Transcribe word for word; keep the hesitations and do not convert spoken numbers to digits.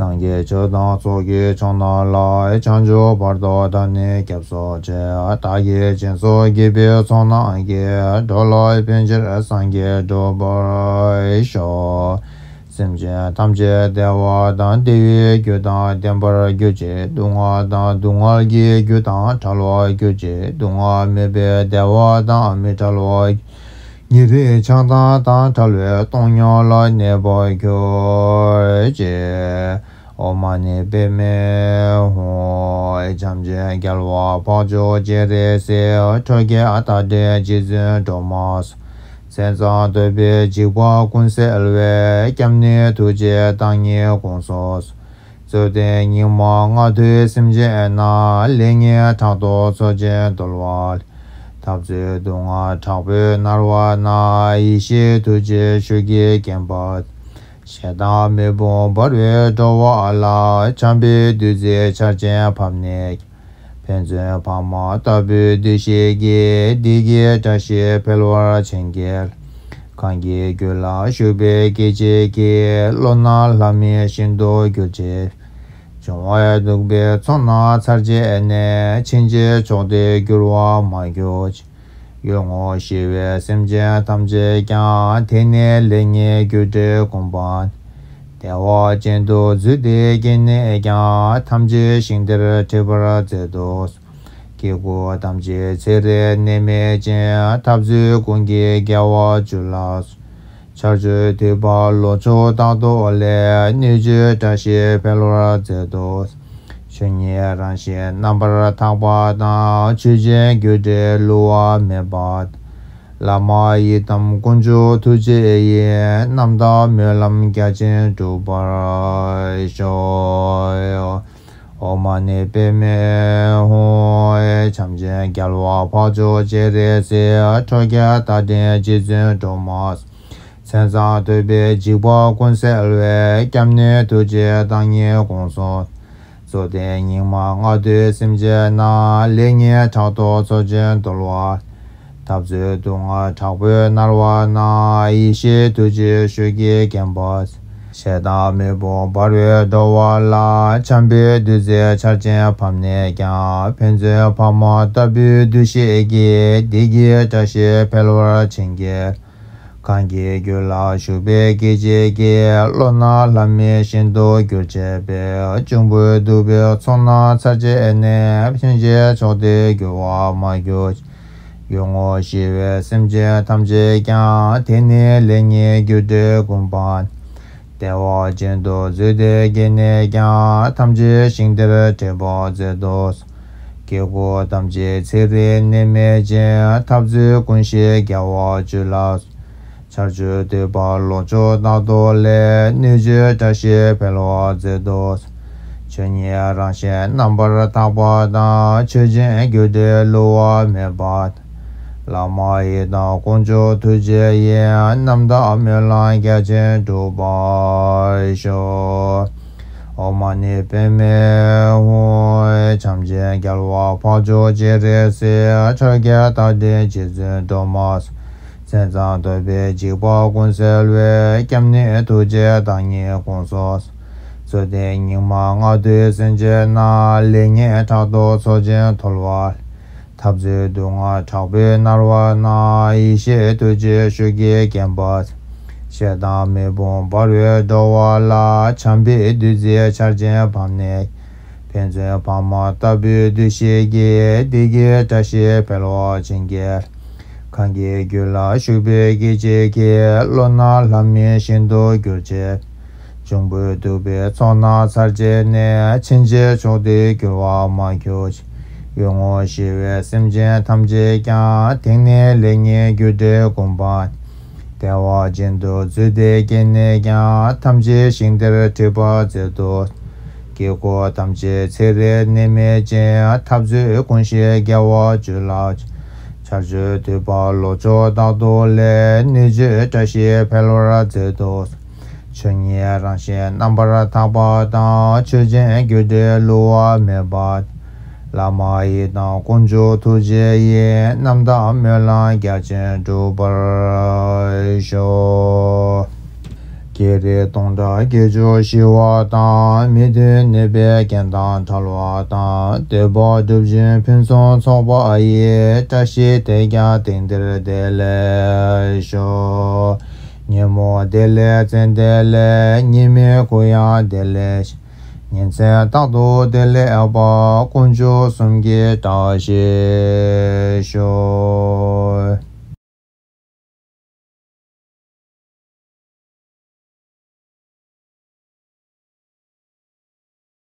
ནང་གི་ཆོས་དང་ཚོགས་ཀྱི་མཆོག་རྣམས་ལ། བྱང་ཆུབ་བར་དུ་བདག་ནི་སྐྱབས་སུ་མཆི། བདག་གིས་སྦྱིན་སོགས་བགྱིས་པའི་ཚོགས་རྣམས་ཀྱིས། འགྲོ་ལ་ཕན་ཕྱིར་སངས་རྒྱས་འགྲུབ་པར་ཤོག། སེམས་ཅན་ཐམས་ཅད་བདེ་བ་དང་བདེ་བའི་རྒྱུ་དང་ལྡན་པར་གྱུར་ཅིག། སྡུག་བསྔལ་དང་སྡུག་བསྔལ་གྱི་རྒྱུ་དང་བྲལ་བར་གྱུར་ཅིག། སྡུག་བསྔལ་མེད་པའི་བདེ་བ་དང་མི་འབྲལ་བར་ཉེ་རིང་ཆགས་སྡང་དང་བྲལ་བའི་སྟོང་ཉིད་ལ་གནས་པར་གྱུར་ཅིག། ཨོཾ་མ་ཎི་པདྨེ་ཧཱུྃ། བྱམས་ཆེན་རྒྱལ་བ་འཕགས་མཆོག་སྤྱན་རས་གཟིགས། ཁྲོ་རྒྱལ་དག་སྟེ་རྗེ་བཙུན་སྒྲོལ་མ། མཚན་བཟང་ཐོད་པའི་འཇིགས་པ་ཀུན་སེལ་བའི། སྐྱབས་གནས་ཐུགས་རྗེའི་བདག་ཉིད་དགོངས་སུ། རྩོད་ལྡན་སྙིགས་མ་ལྔ་བདོའི་སེམས་ཅན་རྣམས། ལེགས་ཉེས་ཕྲག་དོག་ཚོགས་ཆེན་བརྡོལ་བ། འཐབ་རྩོད་སྡུག་བསྔལ་དྲག་པོས་མནར་བ་ན། ཡེ་ཤེས་ཐུགས་རྗེའི་ཆུ་སྐྱེས་བརྒྱན་པ། ཞེ་སྡང་མེ་དཔུང་འབར་བའི་འགྲོ་བ་ལ། བྱམས་པའི་བདུད་རྩིའི་ཆར་ཆེན་ཕབ་ནས། ཕན་ཚུན་ཕ་མ་ལྟ་བུའི་འདུ་ཤེས་ཀྱིས། བདེ་སྐྱིད་བཀྲ་ཤིས་འཕེལ་བར་བྱིན་གྱིས། གང་གི་རྒྱུད་ལ་ཞུགས་པའི་སྐད་ཅིག་གིས། བློ་སྣ་ལྷ་མིའི་ཞིང་དུ་གྱུར་ཅིག། འབྱུང་བའི་གདུག་པའི་ཚོགས་རྣམས་ཚར་བཅད་ནས། ཕྱིན་ཆད་མཆོག་ཏུ་འགྱུར་བར་མ་གྱུར་ཅིག། གཡུལ་ངོ་ཤེས་པའི་སེམས་ཅན་ཐམས་ཅད་ཀྱང་། དེང་ནས་ལེགས་ཉེས་རྒྱུ་འབྲས་བསྒོམ་པ། བདེ་བ་ཅན་དུ་བརྫུས་ཏེ་སྐྱེས་ནས་ཀྱང་། ཐམས་ཅད་ཞིང་དེར་ཁྲིད་པར་མཛད་དོ། སྐྱེ་དགུ་ཐམས་ཅད་ཚེ་རིང་ནད་མེད་ཅིང་། འཐབ་རྩོད་ཀུན་གྱི་རྒྱལ་བར་གྱུར་ལ། ཆར་ཆུ་དུད་པ་ལོ་ཕྱུགས་རྟག་ཏུ་ལེགས། སྣོད་བཅུད་བཀྲ་ཤིས་འཕེལ་བར་མཛད་དོ། ཆོས་ཉིད་རང་བཞིན་རྣམ་པར་དག་པ་དང་། ཆོས་ཅན་རྒྱུ་འབྲས་བསླུ་བ་མེད་པ། བླ་མ་ཡི་དམ་དཀོན་མཆོག་ཐུགས་རྗེ་ཡིས། རྣམ་དག་སྨོན་ལམ་རྒྱ་ཆེན་འགྲུབ་པར་ཤོག། ཨོཾ་མ་ཎི་པདྨེ་ཧཱུྃ། བྱམས་ཆེན་རྒྱལ་བ་འཕགས་མཆོག་སྤྱན་རས་གཟིགས། ཁྲོ་རྒྱལ་དག་སྟེ་རྗེ་བཙུན་སྒྲོལ་མ། མཚན་བཟང་ཐོད་པའི་འཇིགས་པ་ཀུན་སེལ་བའི། སྐྱབས་གནས་ཐུགས་རྗེའི་བདག་ཉིད་དགོངས་སུ། རྩོད་ལྡན་སྙིགས་མ་ལྔ་བདོའི་སེམས་ཅན་རྣམས། ལེགས་ཉེས་ཕྲག་དོག་ཚོགས་ཆེན་བརྡོལ་བ། འཐབ་རྩོད་སྡུག་བསྔལ་དྲག་པོས་མནར་བ་ན། ཡེ་ཤེས་ཐུགས་རྗེའི་ཆུ་སྐྱེས་བརྒྱན་པ། ཞེ་སྡང་མེ་དཔུང་འབར་བའི་འགྲོ་བ་ལ། བྱམས་པའི་བདུད་རྩིའི་ཆར་ཆེན་ཕབ་ནས་ཀྱང་། ཕན་ཚུན་ཕ་མ་ལྟ་བུའི་འདུ་ཤེས་ཀྱིས། བདེ་སྐྱིད་བཀྲ་ཤིས་འཕེལ་བར་བྱིན་གྱིས། གང་གི་རྒྱུད་ལ་ཞུགས་པའི་སྐད་ཅིག་གིས། བློ་སྣ་ལྷ་མིའི་ཞིང་དུ་གྱུར་ཅིག་པའི། འབྱུང་པོའི་གདུག་པའི་ཚོགས་རྣམས་ཚར་བཅད་ནས། ཕྱིན་ཆད་མཆོག་ཏུ་འགྱུར་བར་མ་གྱུར་ཅིག། གཡུལ་ངོ་ཤེས་པའི་སེམས་ཅན་ཐམས་ཅད་ཀྱང་། དེང་ནས་ལེགས་ཉེས་རྒྱུ་འབྲས་བསྒོམ་པ། བདེ་བ་ཅན་དུ་བརྫུས་ཏེ་སྐྱེས་ནས་ཀྱང་། ཐམས་ཅད་ཞིང་དེར་ཁྲིད་པར་མཛད་དོ། སྐྱེ་དགུ་ཐམས་ཅད་ཚེ་རིང་ནད་མེད་ཅིང་། འཐབ་རྩོད་ཀུན་ཞི་རྒྱལ་བར་གྱུར་ལ། ཆར་ཆུ་དུད་པ་ལོ་ཕྱུགས་རྟག་ཏུ་ལེགས། སྣོད་བཅུད་བཀྲ་ཤིས་འཕེལ་བར་མཛད་དོ། ཆོས་ཉིད་རང་བཞིན་རྣམ་པར་དག་པ་དང་། ཆོས་ཅན་རྒྱུ་འབྲས་བསླུ་བ་མེད་པ། བླ་མ་ཡི་དམ་དཀོན་མཆོག་ཐུགས་རྗེ་ཡིས། རྣམ་དག་སྨོན་ལམ་རྒྱ་ཆེན་འགྲུབ་པར་ཤོག། ཨོཾ་མ་ཎི་པདྨེ་ཧཱུྃ། བྱམས་ཆེན་རྒྱལ་བ་འཕགས་མཆོག་སྤྱན་རས་གཟིགས། ཁྲོ་རྒྱལ་དག་སྟེ་རྗེ་བཙུན་སྒྲོལ་མ། མཚན་བཟང་ཐོད་པའི་འཇིགས་པ་ཀུན་སེལ་བའི། སྐྱབས་གནས་ཐུགས་རྗེའི་བདག་ཉིད་དགོངས་སུ། རྩོད་ལྡན་སྙིགས་མ་ལྔ་བདོའི་སེམས་ཅན་རྣམས། ལེགས་ཉེས་ཕྲག་དོག་ཚོགས་ཆེན་བརྡོལ་བ། འཐབ་རྩོད་སྡུག་བསྔལ་དྲག་པོས་མནར་བ་ན། ཡེ་ཤེས་ཐུགས་རྗེའི་ཆུ་སྐྱེས་བརྒྱན་པ། ཞེ་སྡང་མེ་དཔུང་འབར་བའི་འགྲོ་བ་ལ། བྱམས་པའི་བདུད་རྩིའི་ཆར་ཆེན་ཕབ་ནས། ཕན་ཚུན་ཕ་མ་ལྟ་བུའི་འདུ་ཤེས་ཀྱིས། བདེ་སྐྱིད་བཀྲ་ཤིས་འཕེལ་བར་བྱིན་གྱིས། གང་གི་རྒྱུད་ལ་ཞུགས་པའི་སྐད་ཅིག་གིས། བློ་སྣ་ལྷ་མིའི་ཞིང་དུ་གྱུར་ཅིག། འབྱུང་པོའི་གདུག་པའི་ཚོགས་རྣམས་ཚར་བཅད་ནས། ཕྱིན་ཆད་མཆོག་ཏུ་འགྱུར་བར་མ་གྱུར་ཅིག། གཡུལ་ངོ་ཤེས་པའི་སེམས་ཅན་ཐམས་ཅད་ཀྱང་། དེང་ནས་ལེགས་ཉེས་རྒྱུ་འབྲས་བསྒོམ་པ། བདེ་བ་ཅན་དུ་བརྫུས་ཏེ་སྐྱེས་ནས་ཀྱང་། ཐམས་ཅད་ཞིང་དེར་ཁྲིད་པར་མཛད་དོ། སྐྱེ་དགུ་ཐམས་ཅད་ཚེ་རིང་ནད་མེད་ཅིང་། འཐབ་རྩོད་ཀུན་ཞི་རྒྱལ་བར་གྱུར་ལ། ཆར་ཆུ་དུད་པ་ལོ་ཕྱུགས་རྟག་ཏུ་ལེགས། སྣོད་བཅུད་བཀྲ་ཤིས་འཕེལ་བར་མཛད་དོ། ཆོས་ཉིད་རང་བཞིན་རྣམ་པར་དག་པ་དང་། ཆོས་ཅན་རྒྱུ་འབྲས་བསླུ་བ་མེད་པ། བླ་མ་ཡི་དམ་དཀོན་མཆོག་ཐུགས་རྗེ་ཡིས། རྣམ་དག་སྨོན་ལམ་རྒྱ་ཆེན་འགྲུབ་པར་ཤོག། བགེགས་རིགས་སྟོང་ཕྲག་བརྒྱད་ཅུ་ཞི་བ་དང་། མི་མཐུན་ནད་པའི་རྐྱེན་དང་བྲལ་བ་དང་། འདོད་པ་སྒྲུབ་ཅིང་ཕུན་སུམ་ཚོགས་པ་ཡི། བཀྲ་ཤིས་དེས་ཀྱང་དེང་འདིར་བདེ་ལེགས་ཤོག། ཉོན་མོངས་བདེ་ལེགས་བཙན་བདེ་ལེགས། ཉེས་དམིགས་ཀུན་ཡང་བདེ་ལེགས་ཤོག། ཉིན་མཚན་རྟག་ཏུ་བདེ་ལེགས་པ། དཀོན་མཆོག་གསུམ་གྱི་བཀྲ་ཤིས་ཤོག།